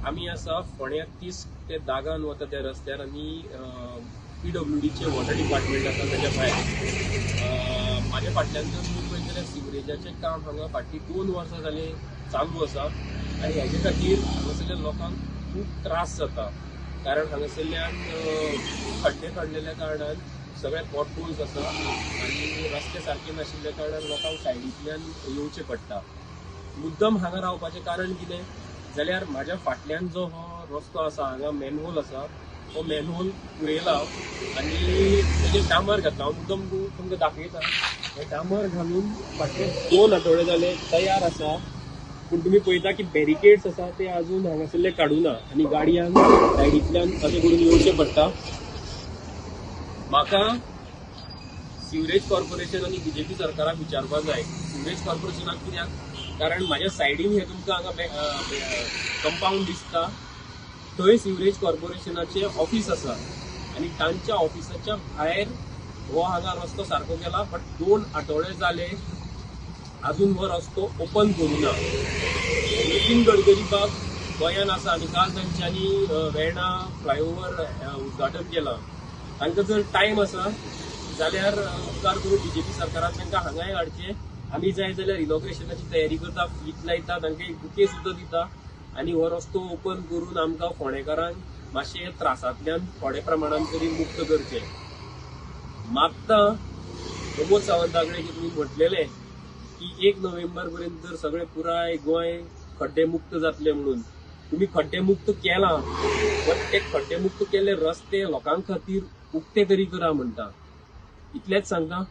आमी आसा फोंड्या 30 ते दागान वता त्या रस्त्यार आनी PWDचे वॉटर डिपार्टमेंट आसा ताच्या भायर. म्हाज्या फाटल्यान जर तुमी पळयत जाल्यार सिवरेजाचें काम हांगा फाटलीं 2 वर्सां जालीं चालू आसा आनी हेजे खातीर हांगासरल्या लोकांक खूब त्रास जाता, कारण हांगासरल्यान खड्डे काडलेल्या कारणान सगळे पॉटहोल्स आसा आनी रस्ते सारके नाशिल्ल्या कारणान लोकांक सायडींतल्यान येवचें पडटा. मुद्दम हांगा रावपाचें कारण कितें जाल्यार म्हाज्या फाटल्यान जो हो रस्तो आसा हांगा मॅनहोल आसा, हो मॅनहोल पुरयला आनी तेजेर डांबर घातला. हांव मुद्दम तुमकां दाखयता, हे डांबर घालून फाटले 2 आठवडे जाले तयार आसा, पूण तुमी पळयता की बॅरिकेड्स आसा ते अजून हांगासरले काडूना आनी गाडयांक सायडींतल्यान अशें करून येवचें पडटा. म्हाका सिवरेज कॉर्पोरेशन आनी बीजेपी सरकाराक विचारपाक जाय, सिवरेज कॉर्पोरेशनाक कित्याक, कारण म्हाज्या सायडीन हे तुमकां हांगा कंपाउंड दिसता, थंय सिवरेज कॉर्पोरेशनाचें ऑफिस आसा आनी तांच्या ऑफिसाच्या भायर हो हांगा रस्तो सारको केला, बट 2 आठवडे जाले अजून हो रस्तो ओपन करूं ना. नितीन गडकरी बाब गोंयान आसा आनी काल तांच्यांनी वेर्णा फ्लायओवर उद्घाटन केलां. तांकां जर टायम आसा जाल्यार उपकार करून बीजेपी सरकारान तांकां हांगाय हाडचें. आमी जाय जाल्यार इनॉग्रेशनाची तयारी करता, फीत लायता, तांकां एक बुके सुद्दां दिता आनी हो रस्तो ओपन करून आमकां फोंडेकारांक मातशें त्रासांतल्यान थोडे प्रमाणान तरी मुक्त करचें. मागता प्रमोद सावंता कडेन की तुमी म्हटलेलें की 1 नोव्हेंबर पर्यंत जर सगळें पुराय गोंय खड्डे मुक्त जातलें म्हणून, तुमी खड्डे मुक्त केलां, बट ते खड्डे मुक्त केल्ले रस्ते लोकां खातीर उक्ते तरी करा म्हणटा. इतलेंच सांगता.